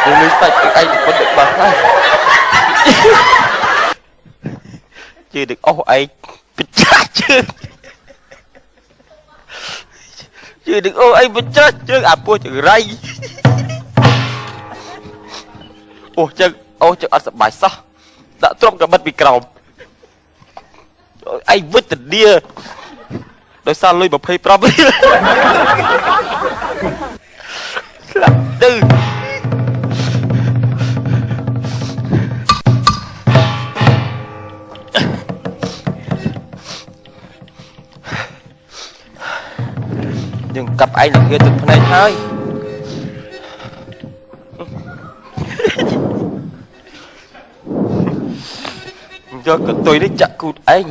លុយសាច់ឯងប្រពន្ធដឹកបាសហើយជឿដឹកអស់ឯងបច្ចាស់ជើងជឿដឹកអូឯងបច្ចាស់ជើងអាពោះចង្រៃអូជើងអូជើងអត់សប្បាយសោះដាក់ទ្រពកបិតពីក្រោមឯងវិទ្យាដោយសារលុយ25រៀលស្លាប់ទៅយើងកាប់ឯងលងាទឹកភ្នែកហើយយកកតុយនេះចាក់គូតឯង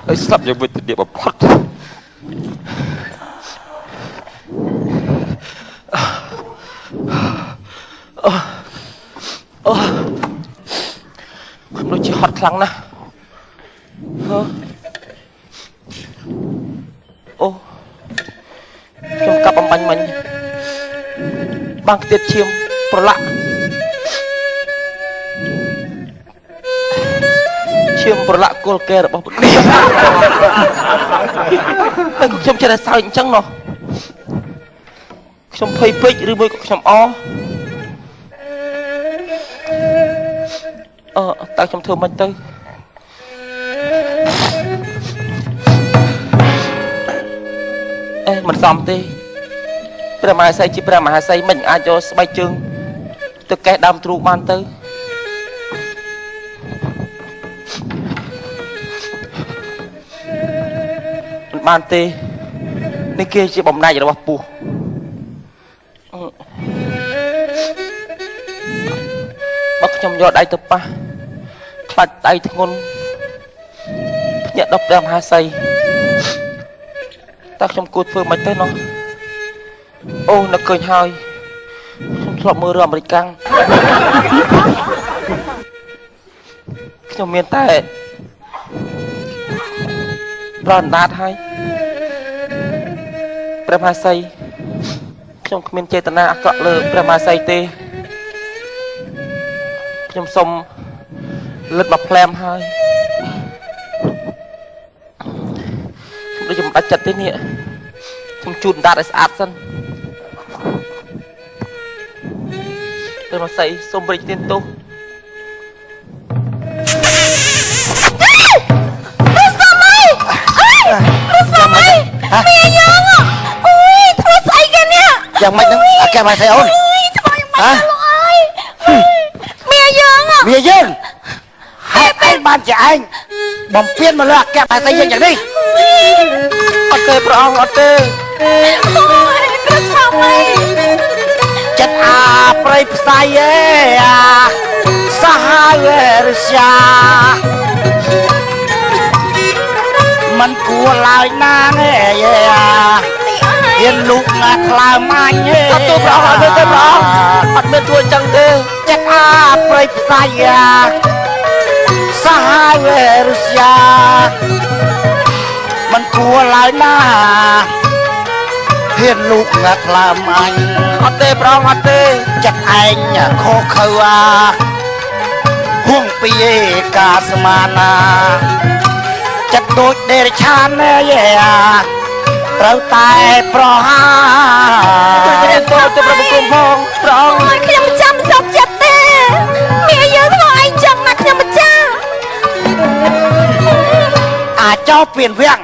ឲ្យស្លាប់យ៉ាងវិទ្យាបំផុតអូខ្ញុំដូចជាហត់ខ្លាំងណាស់ហ៎អូខ្ញុំកាប់អំបញ្ញមិញបាំងខ្ទាតឈាមប្រឡាក់ឈាមប្រឡាក់គល់កែរបស់បុត្រីតែខ្ញុំចេះតែសើចអញ្ចឹងណោះខ្ញុំភ័យពេកឬមួយក៏ខ្ញុំអតើខ្ញុំធ្វើមិនទៅអេមិនសមទេព្រះមហាសីជាព្រះមហាសីមិនអាចយកស្បែកជើងទៅកេះដើមទ្រូងបានទៅមិនបានទេនេះគេជាបំណាច់របស់ពស់បើខ្ញុំយកដៃទៅប៉ះខ្លាចដៃធ្ងន់ភ្ញាក់ដល់ព្រះមហាសីតើខ្ញុំគួរធ្វើមិនទៅណោះអូនឹកឃើញហើយខ្ញុំធ្លាប់មើលរឿងអាមេរិកកាំងខ្ញុំមានតែប្រអណ្ដាតហើយព្រះមហាសីខ្ញុំគ្មានចេតនាអាក្រក់លើព្រះមហាសីទេខ្ញុំសូមលិតមកផ្លែមហើយខ្ញុំដូចជាមិនដាច់ចិត្តទេនេះខ្ញុំជូតអណ្ដាតឲ្យស្អាតសិនព្រះមហាសីសូមរិចទានទោសយ៉ាងម៉េចហ្នឹងអាកែមហាសីអូនធ្វើយ៉ាងម៉េចលោកអើយមាយើងមាយើងហេតុអីបានជាឯងបំពេញមកលើអាកែមហាសីយើងយ៉ាងនេះអត់ទេព្រះអង្គអត់ទេអូយព្រះស្វាមីចិត្តអាព្រៃផ្សៃអេអាសាហាវអេរស្យាមិនគួរឡើយណាងេអាហ៊ានលូកណាខ្លើមអញអត់ទូព្រះអង្គអត់មានទេព្រះអង្គអត់មានធ្វើអញ្ចឹងទេចិត្តអាព្រៃផ្សៃអាសាហាវអេរស្យាមិនគួរឡើយណាហ៊ានលូកណាខ្លើមអញអត់ទេព្រះអង្គអត់ទេចិត្តឯងខុសខើអាហួងពីឯកាស្មាណាចិត្តដូចដេរឆានឯអាត្រូវតែប្រហារទៅទៅព្រះបង្គំផងព្រះអង្គខ្ញុំចាំសពចិត្តទេមាយើងធ្វើឯងចឹងណាខ្ញុំម្ចាស់អាចោពៀនវាំង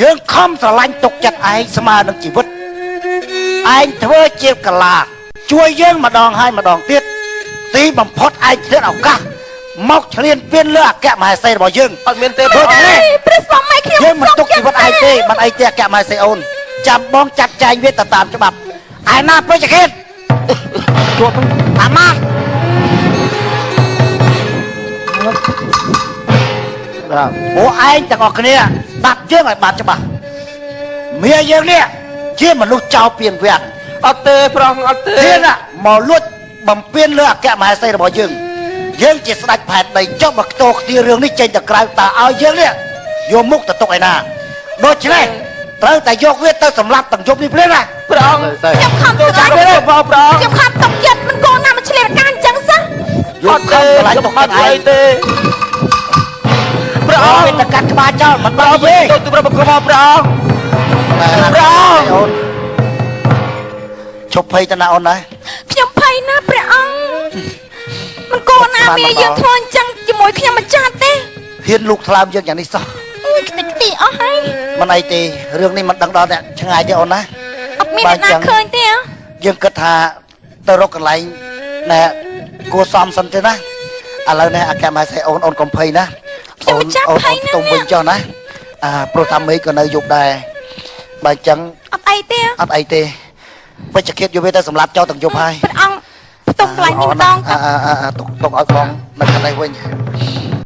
យើងខំស្រឡាញ់ទុកចិត្តឯងស្មើនឹងជីវិតឯងធ្វើជាកាឡាជួយយើងម្ដងហើយម្ដងទៀតទីបំផុតឯងឆ្លៀតឱកាសមកឆ្លៀនពៀនលើអគ្គមហេសីរបស់យើងអត់មានទេព្រះស្វាមីខ្ញុំយើងមិនទុកជីវិតឯងទេមិនអីទេអគ្គមហេសីអូនចាំបងចាត់ចែងវាទៅតាមច្បាប់ឯណាពេជ្រខេតជួបអាម៉ាបាទពួកឯងទាំងអស់គ្នាបាត់យើងឲ្យបាត់ច្បាស់មាយើងនេះជាមនុស្សចោលពៀនវាំងអត់ទេប្រងអត់ទេទៀតមកលួចបំពេញលើអគ្គមហេសីរបស់យើងយើងជាស្ដេចផែនដីចុះមកខ្ទោខ្ទារឿងនេះចេញទៅក្រៅតើឲ្យយើងនេះយកមុខទៅទុកឯណាដូច្នេះ ត្រូវតែយកវាទៅសម្លាប់ទាំងយប់នេះភ្លាមណា ព្រះអង្គ ទៅ ខ្ញុំខំស្រឡាញ់ ទេបងព្រះអង្គ ខ្ញុំខំទុកចិត្តមិនគួរណាមកឆ្លៀតការអញ្ចឹងសោះ អត់ទេ ស្រឡាញ់ ខ្ញុំអត់ ទុកចិត្តឯង អីទេព្រះអង្គ វាទៅកាត់ក្បាលចោលមិន ព្រះអង្គ បានទេ ទៅព្រះបង្គំព្រះអង្គ ព្រះអង្គ អូនឈប់ភ័យទៅណាអូនណា ខ្ញុំភ័យណាស់ព្រះអង្គមិនគួរណាមាយើងធ្វើអញ្ចឹងជាមួយខ្ញុំមិនចាត់ទេ ហ៊ានលូកថ្លើមយើងយ៉ាងនេះសោះ អូយខ្ទេចខ្ទីអស់ហើយ មិនអីទេរឿងនេះមិនដឹងដល់អ្នកឆ្ងាយទេអូនណា អត់មានអ្នកណាឃើញទេហ៎ យើងគិតថាទៅរកកន្លែងណែគួរសមសិនទេណាឥឡូវនេះអាកែម៉ែស្អីអូនអូនកុំភ័យណា ខ្ញុំមិនចាប់ភ័យណាស់ ទុំវិញចុះណាអាព្រោះថាមេក៏នៅយប់ដែរបើអញ្ចឹង អត់អីទេ អត់អីទេវិជ្ជឃាតយកវាទៅសម្លាប់ចោលទាំងយប់ហើយ ព្រះអង្គផ្ទុំកន្លែងនេះម្ដង អាអាអាទុកទុកឲ្យបងនៅខាងនេះវិញ